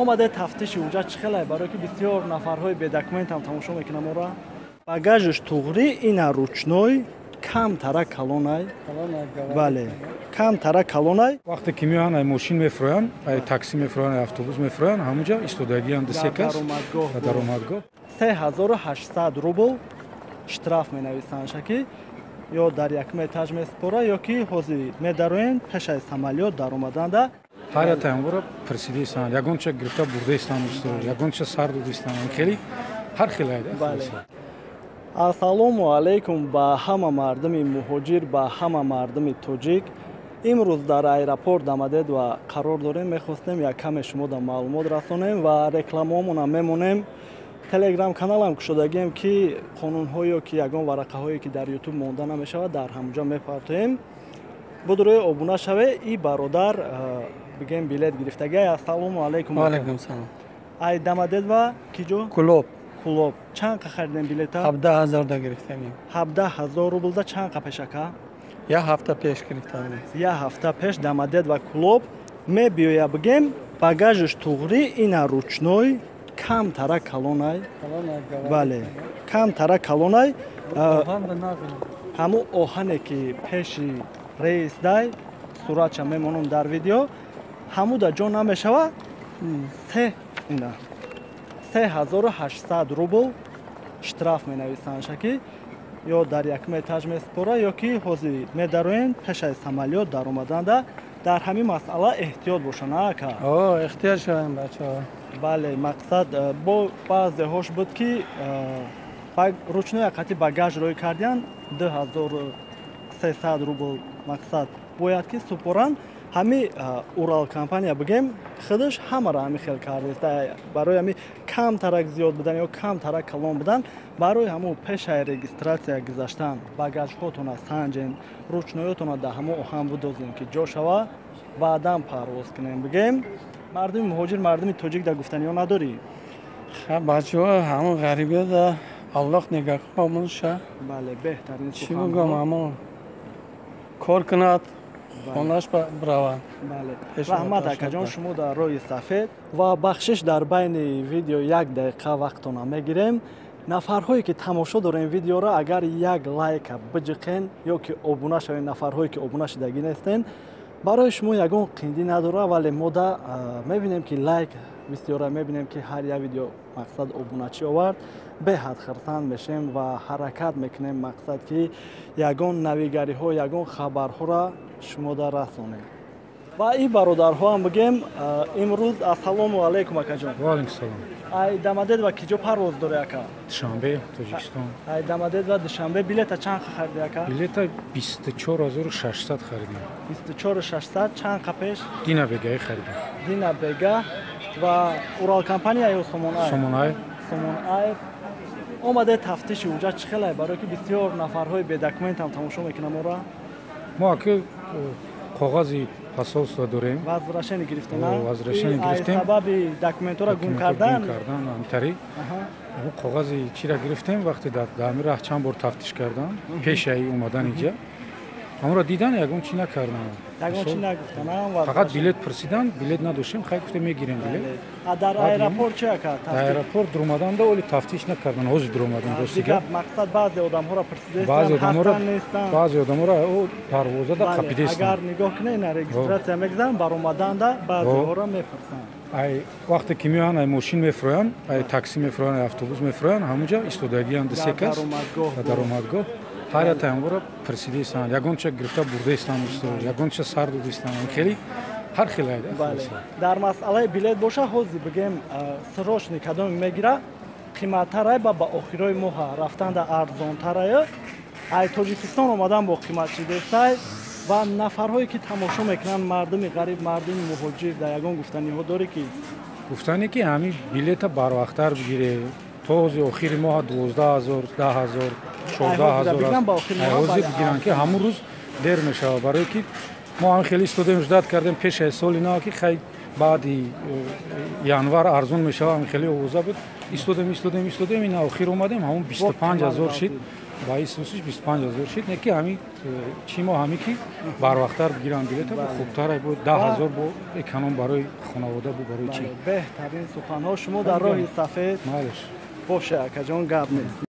Омаде тафтиши уҷа чӣ хелай, барое ки бисёр нафарҳои бедокументам тамошо мекунам ора. Багажш туғрӣ, ина ручной камтара калонай. Бале, камтара калонай. Вақте ки меоянд, ай мошин мефуроянд, ай такси мефуроянд, ай автобус мефуроянд, ҳамунҷа истодагианд се кас дар даромадгоҳ. 3800 рубл штраф менависанд, ки ё дар якум этаж месупора, ё ки ҳозир медароен пешаи самолёт даромаданда. Ҳар як таямбора пурсидаистанд, ягонча гирифта бурдаистанд, ягонча сар додаистанд, хеле ҳар хел айда. Ассалому алайкум ба ҳама мардуми муҳоҷир, ба ҳама мардуми тоҷик. Имрӯз дар аэропорт омадед ва қарор дорем, мехостем як каме шумода маълумот расонем ва рекламаомона мемонем. Телеграм каналам кушодагием, ки қонунҳое ки ягон варақаҳое ки дар ютуб монда намешавад, дар ҳамонҷо мепартоем. Будурӯи обуна шаве. И бародар, бигем, билет гирифтагиай. Ассалому алайкум. Ваалайкум салом. Ай Дамадед ва киҷо? Кулоб. Кулоб. Чанд қа харидем билета? 17 000 да гирифтем. 17 000 рублда. Чанд қа пеш, ака? Як ҳафта пеш гирифтам. Як ҳафта пеш Дамадед ва Кулоб мебиёя. Бигем, багажш туғрӣ, ина ручной камтара калонай. Бале, камтара калонай. Ҳамун оҳане ки пеши рейс дай, суратша мемонам дар видео, ҳамуда ҷо намешава. Се ина 3800 рубл штраф менависанд, ки ё дар якум этаж месупора, ё ки ҳозир медароен пешаи самолёт даромаданда. Дар ҳамин масъала эҳтиёт бошанд, ака. Эҳтиёт шавем, бачаҳо. Бале, мақсад бо баъзеҳош буд, ки ручной қати багаж рӯй кардиян 2300 рубл. Мақсад бояд ки супоранд. Ҳами Урал компания, бигем, худаш ҳамаро ҳами хел кардааст. Барои ҳами камтарак зиёд будан ё камтарак калон будан, барои ҳамун пешаи регистрация гузаштан багажҳотона санҷен, ручной отона дар ҳамон оҳан будозем, ки ҷо шава, баъдан парвоз кунем. Бигем, мардуми муҳоҷир, мардуми тоҷик дар гуфтаниҳо надорӣ? Бачаҳо, ҳамон ғарибиёда Аллоҳ нигаҳбонша. Бале, беҳтарин. Чӣ бигӯм, ҳамон кор кунад, хонаш биравад. Бале, раҳмат, акаҷон, шумо дар роҳи сафед. Ва бахшиш, дар байни видео як дақиқа вақтона мегирем. Нафарҳое ки тамошо дорем видеоро, агар як лайка биҷиқен ё ки обуна шавен, нафарҳое ки обуна шудагӣ нестен, барои шумо ягон қиндӣ надора, вале мода мебинем, ки лайк бисёра, мебинем, ки ҳар як видео, мақсад, обуначӣ овард, беҳад хурсанд мешем ва ҳаракат мекунем, мақсад, ки ягон навигариҳо, ягон хабарҳоро шумода расонем. Ва ин бародарҳоам, бигем, имрӯз. Ассалому алайкум, акаҷон. Ваалайкум салом. Ай Дамадед ва киҷо парвоз дорӣ, ака? Душанбе, Тоҷикистон. Ай Дамадед ва Душанбе. Билета чанд қа хариди, ака? Билета 24 600 харидем. 24 600. Чанд қа пеш? Дина бегаи харидем. Дина бега. Ва Урал компания ё Сомон Айр? Сомон Айр. Сомон Айр. Омаде тафтиши уҷа чӣ хелай, барое ки бисёр нафарҳои бедокументам тамошо мекунам ора. Мо аки коғази посольство дорем. Возвращение гирифтем. Возвращение гирифтем. Сабаби документҳоро гум кардан. Кардан ҳамтари коғази чира гирифтем. Вақте дар ҳамин раҳ чанд бор тафтиш кардам, пешаи омадан иҷа ҳамонро дидан, ягон чӣ накардам. Ягон чӣ нагуфтан? Фақат билет пурсидан, билет надоштем, хай, гуфтем, мегирем билет. Дар аэропорт чӣ, ака? Дар аэропорт дуромаданда оли тафтиш накардан, ҳозир дуромадан. Ростига мақсад, баъзе одамҳоро баъзе одамҳоро, баъзе одамҳоро дарвозада қапидестанд. Агар нигоҳ кунед, на регистрация мегузаранд, баромаданда баъзеҳоро мепурсанд. Ай вақте ки меоянд, ай мошин мефуроянд, ай такси мефуроянд, ай автобус мефуроянд, ҳамунҷа истодагианд се кас дар даромадгоҳ. Ҳар як таямбора пурсидаистанд, ягонча гирифта бурдаистанд, ягонча сар додаистанд, хеле ҳар хел айда. Дар масъалаи билет боша, ҳозир, бигем, срочный кадоме мегира, қиматтарай, ба охирои моҳа рафтанда арзонтарай. Ай Тоҷикистон омадан бо қимат шидестай. Ва нафарҳое ки тамошо мекунанд, мардуми ғариб, мардуми муҳоҷир, дар ягон гуфтаниҳо дорӣ ки? Гуфтане ки ҳамин билета барвақттар бигире. То ҳози охири моҳа 12 000, 10 000, 14 000 ҳозир бигиранд, ки ҳамун рӯз дер мешавад. Барое ки мо ҳам хеле истодем, ждать кардем пешаи соли нав, ки хай, баъди январ арзон мешавад, ҳам хеле овоза буд. Истодем, истодем, истодем, ин охир омадем, ҳамун 25 000 шид. Ба исусиш 25 000 шид. Не ки ҳами чӣ мо ҳами ки барвақттар бигиранд билета, бо хубтар, бо 10 000 бо эконом барои хонавода, бо барои чӣ. Беҳтарин суханҳо. Шумо дар роҳи сафед. Малеш. Боше, акаҷон, гап нест.